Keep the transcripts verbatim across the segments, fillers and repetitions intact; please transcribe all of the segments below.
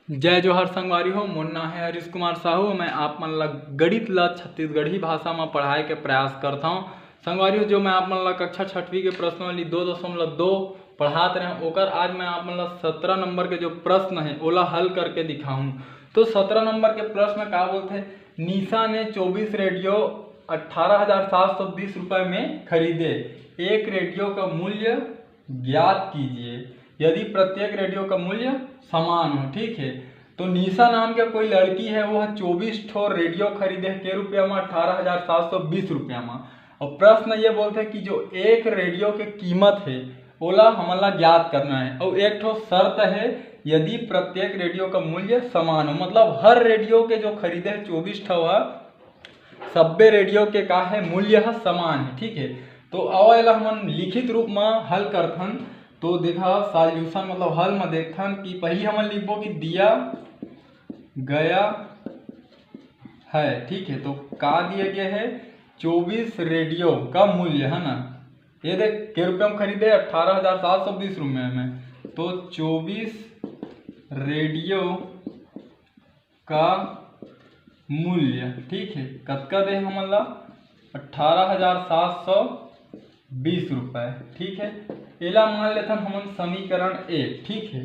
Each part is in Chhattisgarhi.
जय जोहार संगवारी हो, मोर नाम है हरीश कुमार साहू। मैं आप मन ला गणित ला छत्तीसगढ़ी भाषा में पढ़ाए के प्रयास करता हूँ। संगवारी हो, जो मैं आप मन ला कक्षा छठवीं के प्रश्नावली दो दशमलव दो पढ़ात रहे, ओकर आज मैं आप मन ला सत्रह नंबर के जो प्रश्न है, ओला हल करके दिखाऊं। तो सत्रह नंबर के प्रश्न का बोलते, निशा ने चौबीस रेडियो अठारह हजार सात सौ बीस रुपए में खरीदे। एक रेडियो का मूल्य ज्ञात कीजिए यदि प्रत्येक रेडियो का मूल्य समान हो। ठीक है, तो निशा नाम के कोई लड़की है, वो चौबीस ठो रेडियो खरीदे के रुपया में, अठारह हजार सात सौ बीस रुपया में। और प्रश्न ये बोलते कि जो एक रेडियो के कीमत है, ओला हमन ला ज्ञात करना है। और एक ठो शर्त है, यदि प्रत्येक रेडियो का मूल्य समान हो, मतलब हर रेडियो के जो खरीदे है चौबीस ठो है, सब्बे रेडियो के का है, मूल्य ह समान है। ठीक है, तो आवा एला हमन लिखित रूप में हल करथन। तो देखा, सॉल्यूशन मतलब हल में देखथन कि पहली हमन लिखबो कि दिया गया है। ठीक है, तो का दिया गया है, चौबीस रेडियो का मूल्य है ना, ये देख के रुपये में खरीदे अठारह हजार सात सौ बीस रुपये में, तो चौबीस रेडियो का मूल्य, ठीक है, कतका दे हमन ला, अठारह हजार सात सौ बीस रुपए। ठीक है, एला मान लेथन हमन समीकरण एक। ठीक है,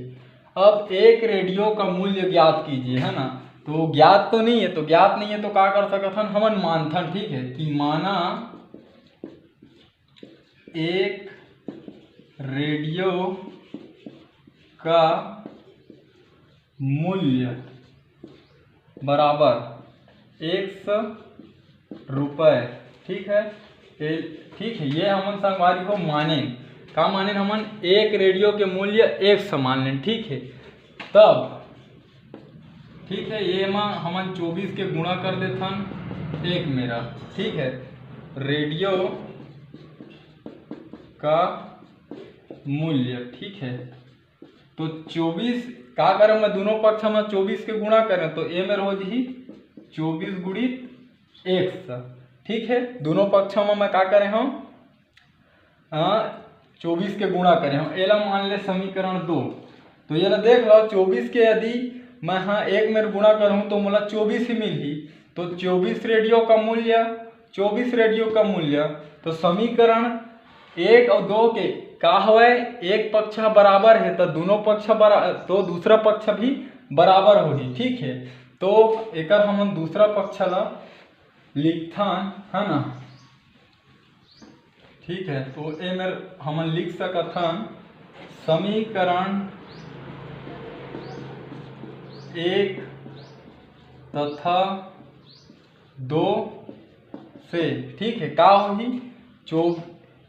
अब एक रेडियो का मूल्य ज्ञात कीजिए, है ना। तो ज्ञात तो नहीं है, तो ज्ञात नहीं है तो का कर सकत हन, हमन मानथन। ठीक है, कि माना एक रेडियो का मूल्य बराबर एक्स रुपए। ठीक है, ए, ठीक है, ये हमन संगवारी हो माने, का माने हमन एक रेडियो के मूल्य एक्स मान लेन। ठीक है, तब ठीक है, ये मा हमन चौबीस के गुणा कर देथन एक मेरा। ठीक है, रेडियो का मूल्य, ठीक है, तो चौबीस का करें, मैं दोनों पक्ष में चौबीस के गुणा करें तो ए मेर हो जही चौबीस गुणित एक्स। ठीक है, दोनों पक्ष में मैं का करे हूँ, हाँ, चौबीस के गुणा करे हूँ। एला मान ले समीकरण दो। तो ये ला देख लो, चौबीस के यदि मैं हाँ एक मेर गुणा करूँ तो मोला चौबीस ही मिलही। तो चौबीस रेडियो का मूल्य, चौबीस रेडियो का मूल्य, तो समीकरण एक और दो के का हवय, एक पक्ष बराबर है तो दोनों पक्ष बरा-, तो दूसरा पक्ष भी बराबर होही। ठीक है, तो एकर हमन दूसरा पक्ष ला लिखथन, है ना। ठीक है, तो ए मेर हमन लिख सकत हन समीकरण एक तथा दो से। ठीक है, का होही, चौ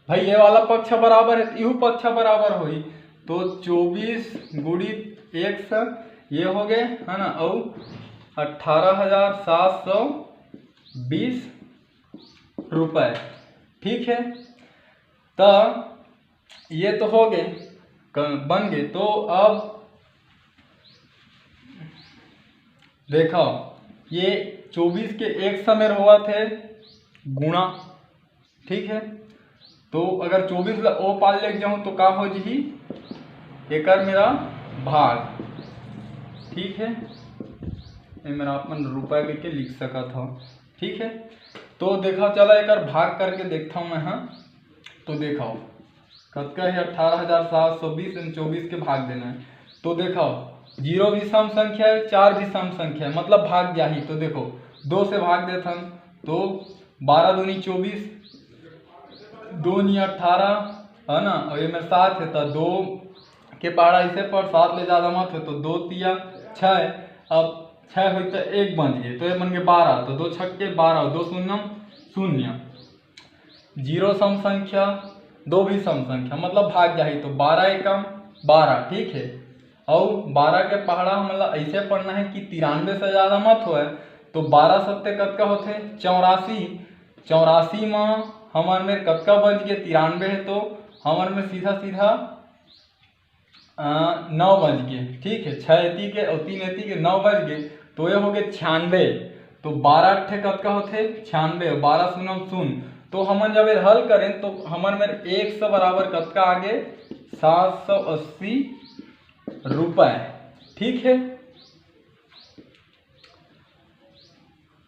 भाई ये वाला पक्ष बराबर है, इहू पक्ष बराबर होही, तो चौबीस गुणित एक्स ये हो गए, है ना, और अठारह हजार सात सौ बीस रुपए। ठीक है, तो ये तो हो गए, क-, बन गए। तो अब देखो, ये चौबीस के एक्स मेर होवत है गुणा। ठीक है, तो अगर चौबीस ला ओ पार लेके जाऊँ तो का हो जही, एकर मेरा भाग। ठीक है, ये मेरा अपन रुपया करके लिख सकत हो। ठीक है, तो देखा, चला एकर भाग करके देखता हूँ मैं। हाँ, तो देखा, कतका है, अठारह हजार सात सौ बीस एंड चौबीस के भाग देना है। तो देखा, जीरो भी सम संख्या है, चार भी सम संख्या है, मतलब भाग जाही। तो देखो, दो से भाग देथन, तो बारह दूनी चौबीस, दो नी अठारह, है ना, और ये मेरे सात है, तो दो के पहाड़ा इसे पर सात ले ज़्यादा मत हो, तो दो तिया छः, अब छः होई तो एक बच गए, तो ये बन गए बारह, तो दो छक्के बारह, दो शून्यम शून्य, जीरो सम संख्या, दो भी सम संख्या, मतलब भाग जाही, तो बारह एकम बारह। ठीक है, और बारह के पहाड़ा हमन ला ऐसे पढ़ना है कि तिरानवे से ज़्यादा मत होए, तो बारह सत्ते कतका होथे, चौरासी। चौरासी में हमर में कतका बच गए, तिरानवे है, तो हमर में सीधा सीधा अ, नौ बज गए। ठीक है, छः एती के और तीन एती के, नौ बज गए, तो ये हो गए छियानवे। तो बारह अट्ठे कतका होथे, छियानवे, बारह शून्य शून्य। तो हमन जब ये हल करें तो हमर में एक्स बराबर कतका आ गए, सात सौ अस्सी रुपए। ठीक है,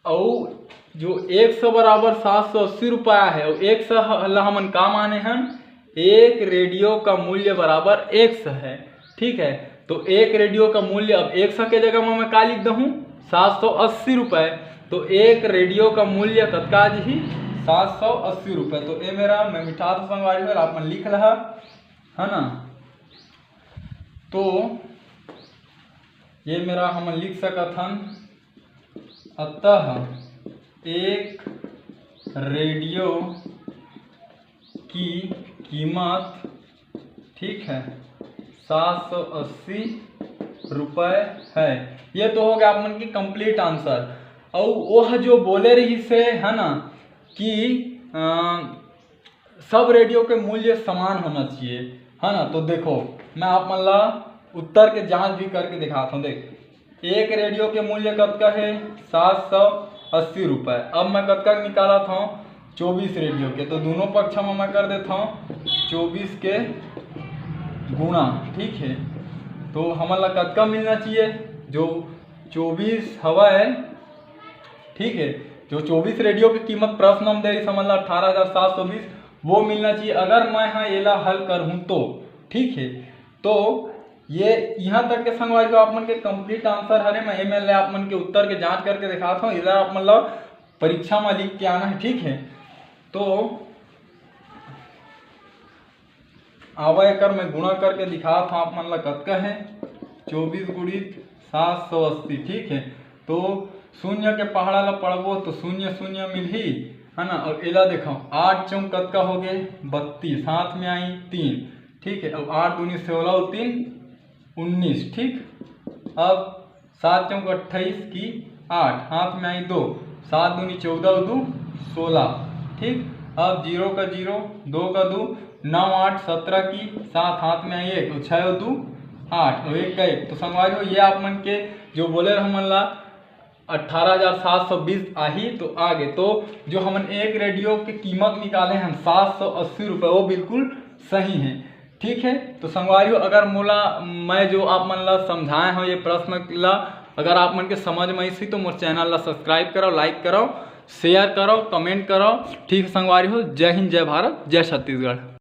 अउ जो एक सौ बराबर सात सौ अस्सी रुपया है, अउ एक सौ ह-, ला हमन का माने हन, एक रेडियो का मूल्य बराबर एक सौ है, ठीक है। तो एक रेडियो का मूल्य अब एक सौ के जगह में मैं का लिख दूँ, सात सौ अस्सी रुपये। तो एक रेडियो का मूल्य कतका आ जही, सात सौ अस्सी रुपये। तो ये मेरा, मैं मिटात हँव संगवारी हो, आप मन लिख लहा, है ना। तो ये मेरा, हमन लिख सकत हन, अतः एक रेडियो की कीमत, ठीक है, सात सौ अस्सी रुपये है। ये तो हो गया आप मन के complete answer। अउ वह जो बोले रहिस हे, है ना, कि अ, सब रेडियो के मूल्य समान होना चाहिए, है ना। तो देखो, मैं आप मन ला उत्तर के जांच भी करके दिखात हँव। देख, एक रेडियो के मूल्य कतका है, सात सौ अस्सी रुपये। अब मैं कतका निकालत हँव, चौबीस रेडियो के, तो दोनों पक्ष में मैं कर देत हँव चौबीस के गुणा, ठीक है। तो हमन ला कतका मिलना चाहिए, जो चौबीस हवय, ठीक है, जो चौबीस रेडियो की कीमत प्रश्न में दे रहिस हमन ला अठारह हजार सात सौ बीस, वो मिलना चाहिए अगर मैं हाँ एला हल करहूँ तो, ठीक है। तो ये यहाँ तक के संगवारी हो आप मन के complete answer हरे। मैं एमे ले आप मन के उत्तर के जांच करके दिखात हँव, एला आप मन ला परीक्षा में लिख के आना है, ठीक है। तो आवा एकर मैं गुणा करके दिखात हँव आप मन ला कतका है, चौबीस गुणित सात सौ अस्सी, ठीक है। तो शून्य के पहाड़ा ला पढ़बो तो शून्य शून्य मिलही, है ना। अउ एला देखो, आठ चौक कतका हो गए, बत्तीस, हाथ में आई तीन, ठीक है। अब आठ दूनी सोलह अउ तीन उन्नीस, ठीक। अब सात चौक अट्ठाईस की आठ, हाथ में आई दो, सात दूनी चौदह अउ दो सोलह, ठीक। अब जीरो का जीरो, दो का दो, नौ आठ सत्रह की सात, हाथ में आई एक, अउ छः अउ दो आठ, अउ एक का एक। तो संगवारी हो, ये आप मन के जो बोले रहे हमन ला अट्ठारह हजार सात सौ बीस आही, तो आगे तो जो हमन एक रेडियो के कीमत निकाले हन सात सौ अस्सी रुपये, वो बिल्कुल सही है, ठीक है। तो संगवारी हो, अगर मोला, मैं जो आप मन ला समझाए हँव ये प्रश्न ला, अगर आप मन के समझ में आइस ही तो मोर channel ला subscribe करो, like करो, share करो, comment करो, ठीक है संगवारी हो। जय हिंद, जय भारत, जय छत्तीसगढ़।